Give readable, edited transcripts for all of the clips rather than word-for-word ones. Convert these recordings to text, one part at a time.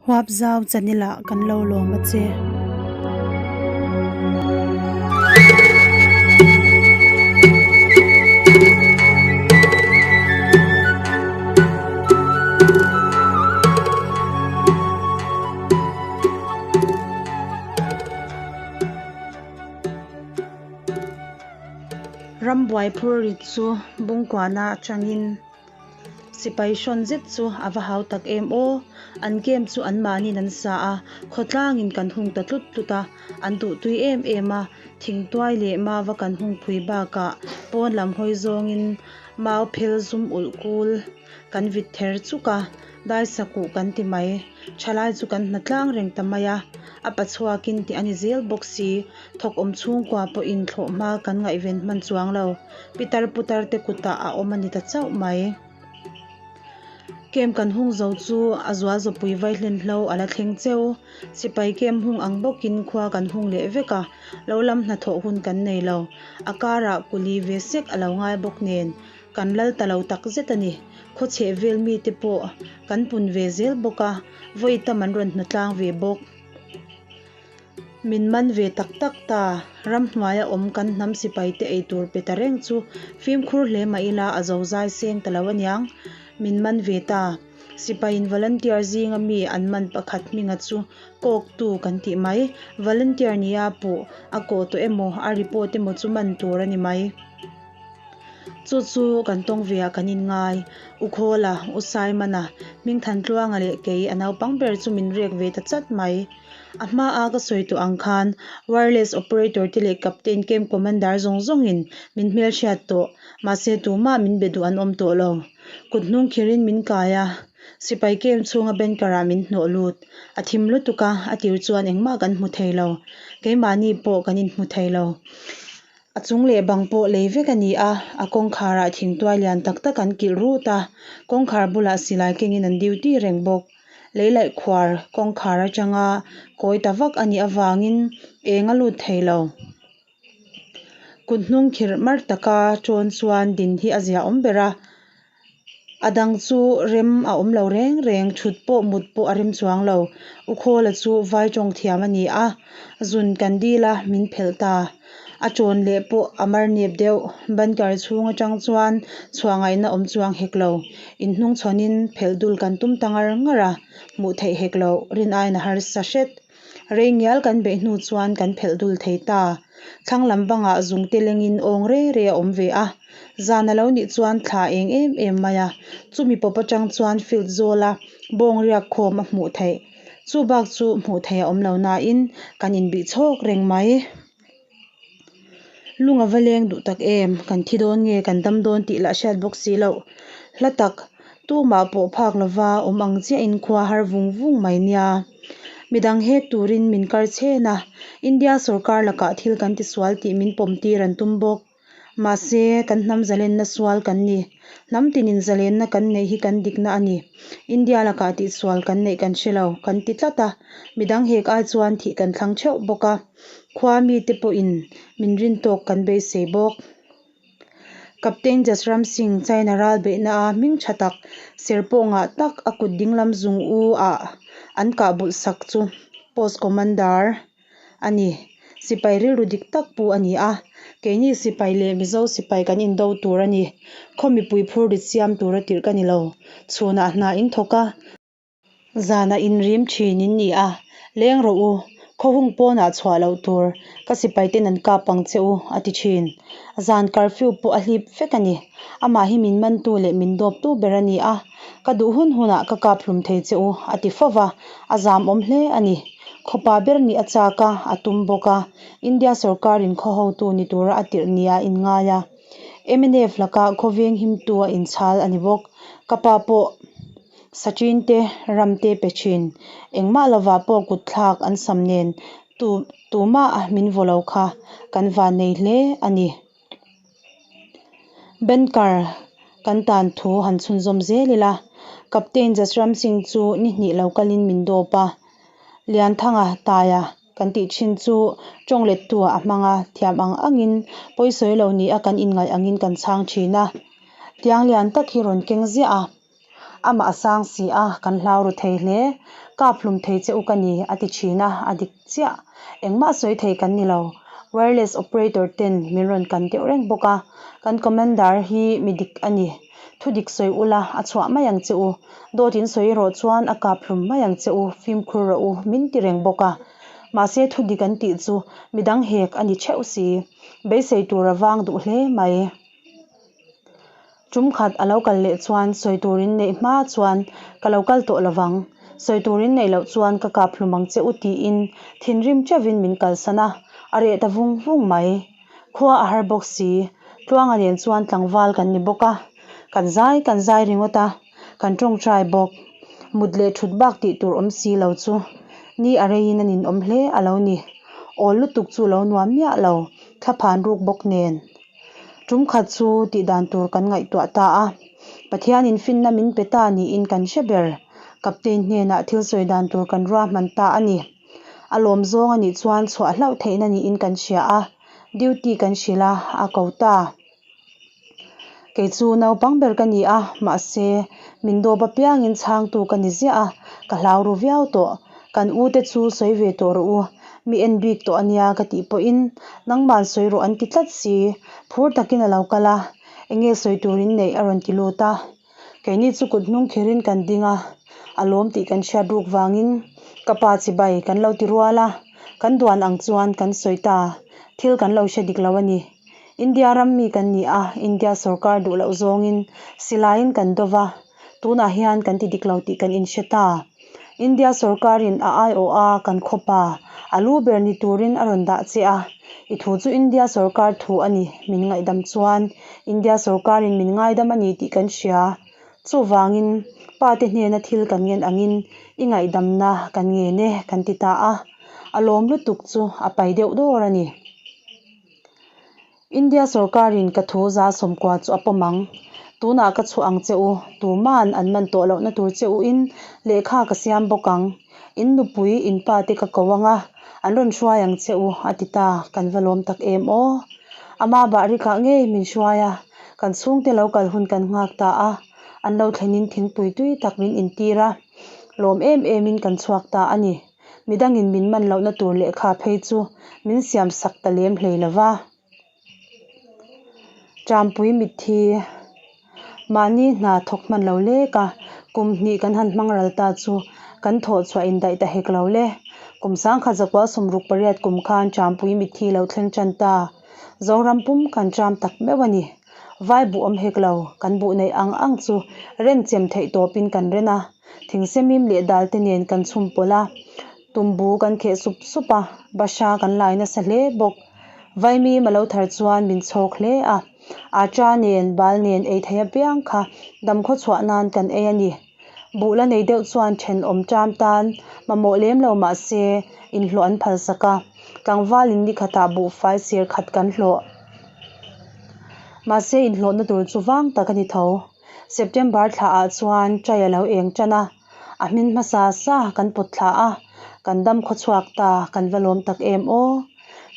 Huapzau channel-ah kan lo lawm a che. Rambuai phur rit chu bungkuahna atangin sipai hrawn zet chu a va hau tak em aw. An game chu anmahniin an sa a, khawtlangin kan hung ta tlut tlut a, an duhtui em em a, thingtuai leh mauva kan hung phui bakah pawn lam hawi zawngin mau phel zum ulh kul kan vit ther chuk a, daisakuh kan ti mai. Thalai chu kan hna tlang reng ta mai a, a pachhuakin tih a ni zel bawk si. Thawk awm chhungkua pawhin thlawh hma kan ngaihven hman chuang lo. Pitar putar te kutah a awm a ni ta chauh mai. Camp kan hung zo chu a zual zawpui vaihlen hlo a la thleng cheu. Sipai camp hung ang bawkin khua kan hung leh vek a, lo lam hnathawh hun kan nei lo. A karah kuli ve sek a lo ngai bawk nen kan lal ta lo tak zet a ni. Khaw chheh vel mite pawh kan pun ve zel bawk a, vawi tam an rawn hnatlang ve bawk. Min man ve tak tak ta, ramhnuaia awm kan hnam sipai te ei tur pe ta reng chu fimkhur hle mah ila a zo zai seng ta lo aniang. Min man ve ta. Sipaiin volunteer zinga mi an man pakhat hminga chu kawktu kan tih mai. Volunteer nia puh a kawh tawh emaw a report emaw chu man tur a ni mai. Chu chu kan tawng ve ah kan inngai. U Khawla, U Saimana, Hmingthantluanga leh kei a naupang ber chu min rek ve ta chat mai. A hma a ka sawi tawh ang khan wireless operator te leh captain camp commander zawng zawngin min hmelhriat tawh. Mahse tumah min be duh an awm tawh lo. Kut hnung khirin min kai a, sipai camp chhunga banker ah min hnawh lut. A thim lutuk a, a tir chuan engmah kan hmu thei lo. Keimahni pawh kan inhmu thei lo. A chung leh bang pawh lei vek a ni a, a kawngkhar ah thingtuai lian tak tak an kilh rut a, kawngkhar bulah silai kengin an duty reng bawk. Lei laih khuar kawngkhar atanga kawi ta vak a nih avangin eng a lut thei lo. Kut hnung khirh mar taka tawn chuan din hi a zia awm ber a, a dang chu rem a awm lo reng reng, thut pawh mut pawh a rem chuang lo. U Khawla chu vai tawng thiam a ni a, zun kan dil a min phelh ta. A tawn leh pawh a mar nep deuh, bunker chhung atang chuan chhuah ngaihna awm chuang hek lo. Inhnung chhawnin phelh dul kan tum ta ngar ngar a, hmuh theih hek loh, rin aiin a harsa hret. Rei ngial kan beih hnu chuan kan phelh dul thei ta. Thlang lam bangah zungte lengin awng re re a awm ve a, zan a lo nih chuan thla eng em em mai a, chumi pawp atang chuan field zawla bawng riak khawm a hmuh theih. Chu bak chu hmuh theih a awm lo nain kan inbih chhawk reng mai. Lung a va leng duh tak em? Kan thi dawn nge kan dam dawn tih lah hriat bawk si loh. Hla tak, tumah pawh phak lova awm ang chiahin khua har vung vung mai nia. Midang hek turin min kar chhen a, India sorkar lakah thil kan tisual tih min pawm tir an tum bawk. Mahse, kan hnam zalenna sual kan ni. Hnam tinin zalenna kan neih hi kan dikna a ni. India lakah tihsual kan neih kan hre lo, kan ti tlat a. Midang hek ai chuan thih kan thlang theuh bawk a. Khua mite pawhin min rin tawk kan beisei bawk. Captain Jasram Singh China ral beihna a hming tha tak, ser pawh ngah tak a kut dinglam zung u ah an kah bulh sak chu Post Commander a ni. Sipai rilru dik tak pu a ni a, keini sipai leh Mizo sipai kan indo tur a ni. Khaw mipui phur rit siam tura tirh ka ni lo. Chhunah hna in thawk a. Zanah inrim thin in ni a, leng rawh u, khaw hung pawnah chhuah loh tur, ka sipai ten an kap ang che u, a ti thin. Zan curfew pawh a hlip vek a ni. Amah hi min mantu leh min dawptu ber a ni a, ka duh hun hunah ka kap hlum thei che u, a ti fo va, a zam awm hle a ni. Khawpa ber nih a chak a, a tum bawk a, India sorkarin khaw hotu ni tura a tirh nia inngai a. Mnf lakah khawveng himtu a inchhal a ni bawk. Ka pa pawh. Sachin te ram te pe thin. Engmah lovah pawh kut thlak an sam nen tu tumah min vaw lo kha kan van nei hle a ni. Banker kan tan thu han chhunzawm zel ila, Captain Jasram Singh chu ni hnih lo kalin min dawp a, Lianthanga taia kan tih thin chu tawng lettu ah a hmang a, thiam ang angin pawisawi lo ni a kan inngaih angin kan chhang thin a. Tiang lian tak hi rawn keng ziah a. Amah a sang si a, kan hlau ru thei hle. Kap hlum thei che u ka ni, a ti thin a, a dik chiah. Engmah sawi thei kan ni lo. Wireless operator ten min rawn kan deuh reng bawk a, kan commander hi mi dik a ni. Thu dik sawi ula, a chhuah mai ang che u. Dawt in sawi erawh chuan a kap hlum mai ang che u, fimkhur rawh u, min ti reng bawk a. Mahse thu dik an tih chu midang hek a ni theuh si. Beisei tur a vang duh hle mai. Tum khat a lo kal leh chuan sawi tur in neih hma chuan ka lo kal tawh lovang, sawi tur in neih loh chuan ka kap hlum ang che u tiin thinrim teuhin min kalsan a, a reh ta vung vung mai. Khua a har bawk si, Tluanga nen chuan tlangval kan ni bawk a, kan zai kan zai ringawt a, kan tawngtai bawk. Mut leh thut bak tih tur awm si lo chu ni a reiin a ninawm hle a lo ni. Awl lutuk chu lo nuam miah lo, thlaphan ruk bawk nen. Tum khat chu tih dan tur kan ngaihtuah ta a, Pathianin finna min pe ta niin kan hre ber. Captain hnenah thil sawi dan tur kan ruahman ta a ni. A lawm zawng a nih chuan chhuah hlauh theihna niin kan hria a, duty kan hrilh a, a ko ta. Kei chu naupang ber ka ni a, mahse min dawp apiangin chhangtu ka ni ziah a, ka hlau ru viau tawh. Kan u te chu sawi ve tawh rawh u, mi en bik tawh a nia ka tih pawhin nangman sawi rawh an ti tlat si, phur takin a lo kal a, enge sawi turin neih a rawn ti lut a. Keini chu kut hnung kherin kan ding a, a lawm tih kan hriat ruk vangin ka pa chibai kan lo ti rual a, kan duan ang chuan kan sawi ta, thil kan lo hre dik lo a ni. India ram mi kan ni a, India sorkar duh loh zawngin silaiin kan do va, tunah hian kan ti dik lo tih kan inhre ta. India sorkarin a aiawh a kan khawpa a lu ber ni turin a rawn dah che a, i thu chu India sorkar thu a ni, min ngaihdam chuan India sorkarin min ngaidam a ni tih kan hria. Chuvangin pa te hnena thil kan ngen angin i ngaihdamna kan ngen e kan ti ta a, a lawm lutuk chu a pai deuh dawr a ni. India sorkarin ka thu za sawmkua chu a pawm ang. Tunah ka chhuah ang che u, tuman an man tawh lohna tur che u in lehkha ka siam bawk ang. In nupui, in pa te ka ko ang a, an rawn hruai ang che u, a ti ta, kan va lawm tak em aw. Ama bahrikah ngei min hruai a, kan chhungte lo kal hun kan nghak ta a, an lo thlenin thingpui tui tak min intir a, lawm em emin kan chhuak ta a ni. Midangin min man lohna tur lehkha phei chu min siam sak ta lem hlei lo va. Champui mitthi mahni hna thawk hman lo lek a, kum hnih kan han hmang ral ta chu kan thawh chhuah indaih ta hek lo le. Kum sangkhat zakua 68 kum khan Champui mitthi lo thleng tan ta. Zoram pum kan cham tak meuh a ni. Vai buh awm hek lo, kan buh neih ang ang chu ren chem theih tawpin kan ren a. Thingsemim leh dal te nen kan chhum pawlh a, tumbu kan kheh sup sup a, bahra kan lai nasa hle bawk. Vaimim a lo thar chuan min chhawk hle a, acha nen, bal nen ei thei apiang kha damkhaw chhuah nan kan ei a ni. Buh la nei deuh chuan thenawm ṭam tan mamawh lem lo mah se inhlawh an phalsak a, tlangvalin ni khatah buhfai sir khat kan hlawh. Mahse inhlawhna tur chu vang tak a ni tho. September thla ah chuan chai a lo eng tan a, a hmin hmasa sa kan pawt thla a, kan dam khaw chhuak ta, kan va lawm tak em aw.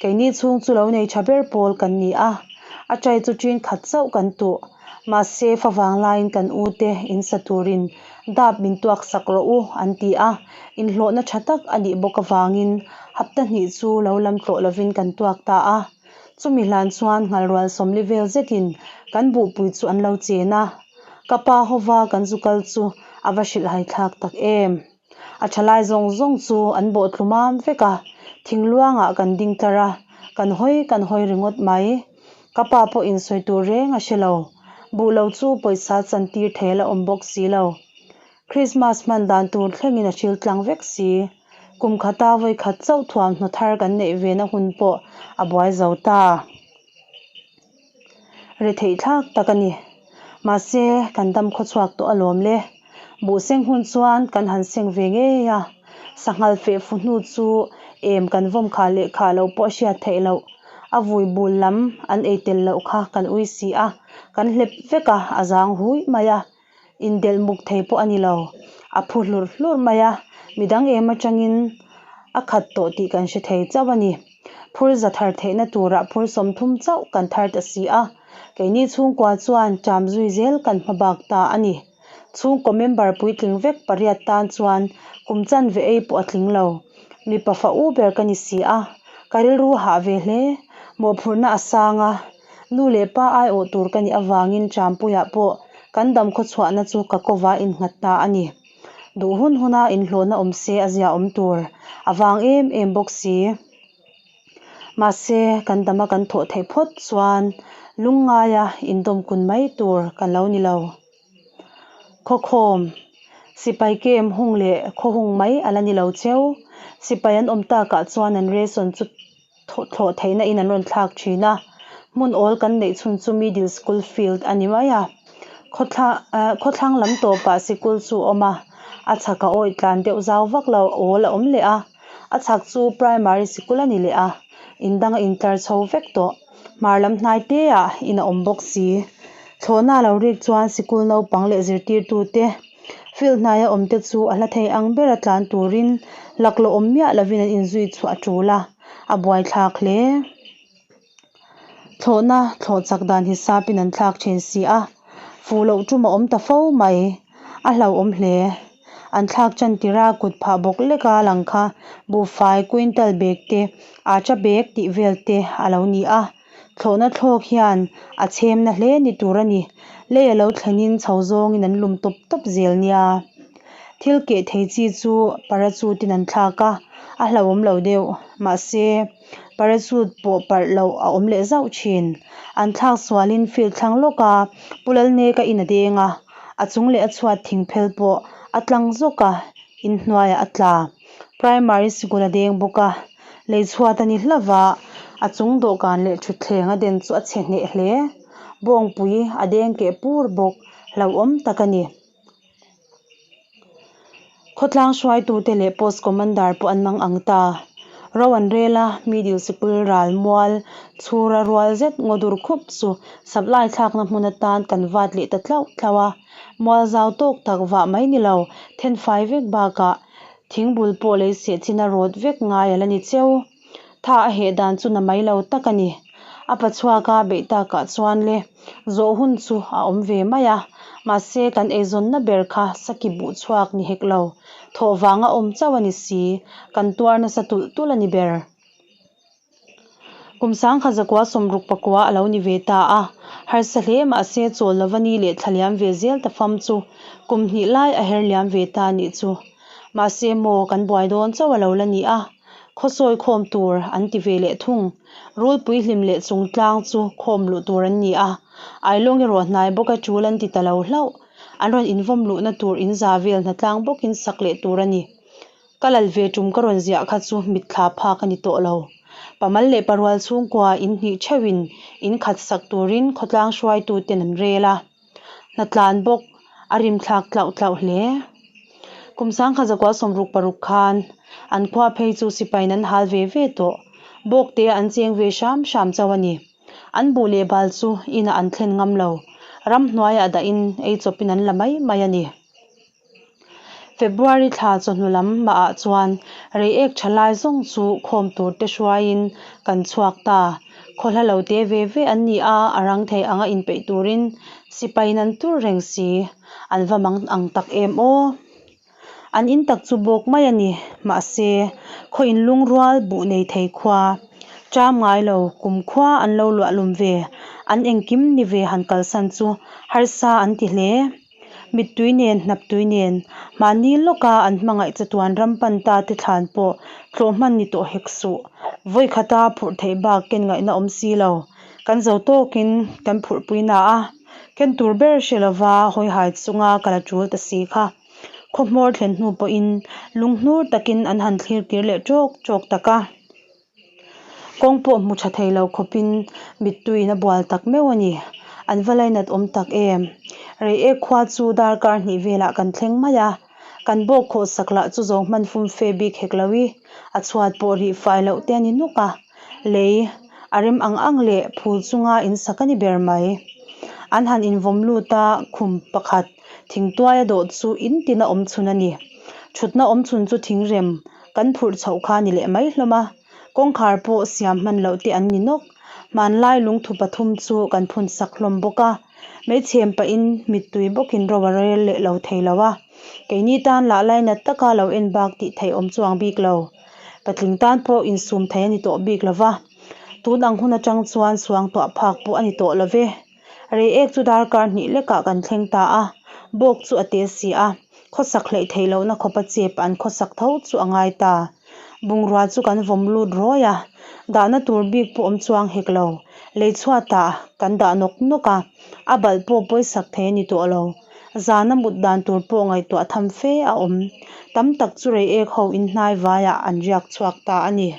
Keini chhung chu lo nei tha ber pawl kan ni a, a chai chu ṭin khat chauh kan tuh. Mahse favang laiin kan u te in sa turin dap min tuak sak rawh u an ti a, inhlawhna tha tak a nih bawk avangin hapta hnih chu lo lam tlawh lovin kan tuak ta a. Chumi hlan chuan nghalrual sawmli vel zetin kan buhpui chu an lo chen a, ka pa hova kan zu kal chu a va hrilhhai thlak tak em. A thalai zawng zawng chu an bawh tlu mam vek a, thingluangah kan ding tlar a, kan hawi kan hawi ringawt mai. Ka pa pawhin sawi tur reng a hre lo, buh lo chu pawisa chantir thei a la awm bawk si lo. Krismas hman dan tur thlengin a hril tlang vek si. Kum khata vawi khat chauh thuamhnaw thar kan neih ve na hun pawh a buai zo ta. Retheih thlak tak a ni. Mahse, kan dam khaw chhuak tawh alawm le. Buh seng hun chuan kan han seng ve ngei a. Sanghal feh fu hnu chu em kan vawm khah leh khah loh pawh a hriat theih loh. A vui bul lam an ei tel loh kha kan ui si a, kan hlep vek a, a zang huih mai a. Indelh muk thei pawh a ni lo. A phu hlurh hlurh mai a, midang em atangin a khat tawh tih kan hre thei chauh a ni. Phur za thar theihna turah phur 30 chauh kan thar ta si a, keini chhungkua chuan ṭam zui zel kan hma bak ta a ni. Chhungkaw member puitling vek pariat tan chuan kum chanve ei pawh a tling lo. Mipa fa u ber ka ni si a, ka rilru hah ve hle. Mawhphurhna a sang a, nu leh pa aiawh tur ka nih avangin Champuiah pawh kan dam khawchhuahna chu ka kova innghat ta a ni. Duh hun huna inhlawhna awm se a ziaawm tur a vang em em bawk si. Mahse, kan dama kan thawh theih phawt chuan lungngaia indawm kun mai tur kan lo ni lo. Khawkhawm, sipai kem hung leh khaw hung mai a la ni lo cheu. Sipai an awm takah chuan an ration chu thlawh theihna in an rawn thlak thin a. Hmun awl kan neih chhun chu Middle School field a ni mai a. Khawthlang lam tawpah sikul chu a awm a, a chhakah awih tlan deuh zau vak lo awl a awm leh a. A chhak chu primary sikul a ni leh a, in dang a intlar chho vek tawh. Hmar lam hnai te ah in a awm bawk si. Thlawhna a lo rik chuan sikul naupang leh zirtirtute field hnaia awm te chu a hla thei ang bera tlan turin laklawh awm miah lovin an inzui chhuah a tul a, a buaithlak hle. Thlawhna thlawh chak dan hisapin an thlak thin si a, fuh loh tum a awm ta fo mai. A hlauhawm hle. An thlak tan tir a, kut phah bawk leka lang kha buhfai, quintal bag te, acha bag tih vel te a lo ni a. Thlawhna thlawk hian a chhem na hle ni tur a ni. Lei a lo thlenin chho zawngin an lum tawp tawp zel nia. Thil keh thei chi chu parachute in an thlak a, a hlauhawm lo deuh. Mahse. Parachute pawh parh loh a awm leh zauh thin. An thlak sualin field thlang lawk a, Pu Lalneka in a deng a, a chung leh a chhuat thing phel pawh a tlang zawk a, inhnuaiah a tla. Primary sikul a deng bawk a, lei chhuat a ni hlauh a, a chung dawhkan leh thutthleng a den chu a chhe hneh hle. Bawngpui a deng keh pur bawk, hlauhawm tak a ni. Khawtlang hruaitute leh Post Commander pawh an mang ang ta. Ro an rel a, Middle Sikul ral mual chhura rual zet ngaw dur khup chu supply thlakna hmun atan kan vat leh ta tlauh tlauh a. Mual zau tawk tak vah mai ni lo, thenfai vek bakah thingbul pawh lei seh chin a rawt vek ngai a la ni cheu. Tha a heh dan chu na mai lo tak a ni. A pa chhuak a beih takah chuan le zawh hun chu a awm ve mai a, mahse kan eizawnna ber kha saki buh chhuak ni hek lo, thawh vang a awm chauh a ni si, kan tuar nasa tulh tulh a ni ber. Kum sangkhat zakua sawmruk pakua a lo ni ve ta a, harsa hle mahse chawl lova ni leh thla liam ve zel ta fam chu kum hnih lai a her liam ve ta nih chu. Mahse maw kan buai dawn chauh a lo la ni a. Khawsawi khawm tur an ti ve leh thung. Rulpui hlim leh chung tlang chu khawm luh tur an ni a. Ailawng erawh hnai bawka tul an ti ta lo hlauh. An rawn invawm luhna tur in za vel hnatlang bawkin sak leh tur a ni. Ka lal ve tum ka rawn ziah kha chu mitthla phak a ni tawh lo. Pamal leh parual chhungkua in hnih theuhin in khat sak turin khawtlang hruaituten an rel a. Hnatlan bawk a rimthlak tlauh tlauh hle. Kum sangkhat zakua 66 khan an khua phei chu sipaiin an hal ve ve tawh. Bawkte an cheng ve hram hram chauh a ni. An buh leh bal chu inah an thlen ngam lo. Ramhnuaiah dahin ei chawpin an la mai mai a ni. February thla chawhnu lam mahah chuan Reiek tha lai zawng chu khawm tur te hruaiin kan chhuak ta. Khaw hla lo te ve ve an ni a, a rang thei anga inpeih turin sipaiin an tur reng si. An va mang ang tak em aw? An in tak chu bawk mai a ni. Mahse, khaw inlungrual buh nei thei khua, ṭam ngai lo, kum khua an lo luah lum ve, an engkim ni ve han kalsan chu harsa an ti hle. Mittui nen, hnaptui nen, mahni lawka an hmangaih chatuan ram pan ta te thlan pawh tlawh hman ni tawh hek suh. Vawi khata phurh theih bak ken ngaihna awm si lo. Kan zo tawkin kan phurhpui na a, ken tur ber hre lova hawihai chunga kal a tul ta si kha. Khaw hmawr thlen hnu pawhin lunghnur takin an han thlir kir leh tawk tawk tak a. Kawng pawh hmu tha thei lo khawpin mittuiin a bual tak meuh a ni. An va lainat awm tak em? Reiek khua chu darkar hnih velah kan thleng mai a, kan bawk khawh sak lah chu zawng hman fum fe bik hek lo i, a chhuat pawh rih fai loh te a ni nuk a, lei a rem ang ang leh phul chunga in sak a ni ber mai. An han invawm lut a, khum pakhat thingtuaia dawh chu in tina awm chhun a ni. Thutna awm chhun chu thingrem Kan phurh chhoh kha ni leh mai hlawm a, kawngkhar pawh siam hman loh te an ni nawk. Hmanlai lungthu pathum chu kan phun sak hlawm bawk a. Meichhem pahin mittui bawkin ro a rel leh lo thei lo a. Keini tan lah lainat taka lo en bak tih theih awm chuang bik lo. Patling tan pawh insum thei a ni tawh bik lo va. Tun ang hun atang chuan suangtuah phak pawh a ni tawh lo ve. Reiek chu darkar hnih lekah kan thleng ta a, bawk chu a te si a, khawsak hleih theih lohna khawpa chep an khawsak tho chu a ngai ta. Bungrua chu kan vawm lut rawi a, dahna tur bik pawh awm chuang hek lo. Lei chhuatah kan dah nawk nawk a, a balh pawh pawisak thei a ni tawh lo. Zana mut dan tur pawh ngaihtuah tham fe a awm. Tam tak chu reiek ho inhnai vaiah an riak chhuak ta a ni.